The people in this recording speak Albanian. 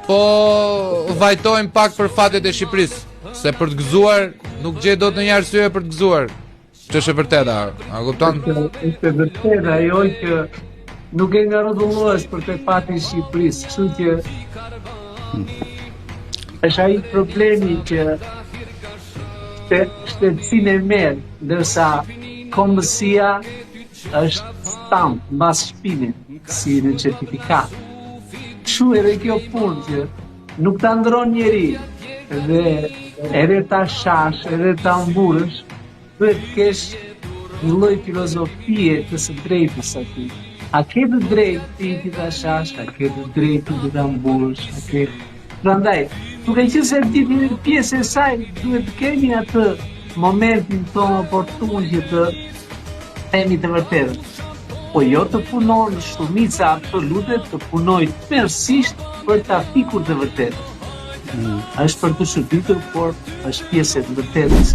Po vajtojmë pak për fatet e Shqipërisë, se për të gëzuar nuk gjej dot ndonjë arsye për të gëzuar. Ç'është e vërteta, a kupton? Është e vërtetë ajo që nuk e nga rrotullohesh për te fati i Shqipërisë, kështu që është ai problemi që të shtetësinë e merr, ndërsa kombësia është stampë mbas shpine, si në certifikatë. Kështu edhe kjo punë që nuk ta ndërron njeri dhe edhe ta shash, edhe ta mburrësh, duhet të kesh një lloj filozofie të së drejtës aty. A ke të drejtë ti që ta shash, a ke të drejtë ti që ta mburrësh, a ke... Prandaj, duke qenë se ti je pjesë e saj, duhet të kemi atë momentin tonë oportun që të themi të vërtetën. Po jo të punon shumica absolute të punojë tmerrësisht për ta fikur të vërtetën. Mm. Është për t'u çuditur, por është pjesë e të vërtetës.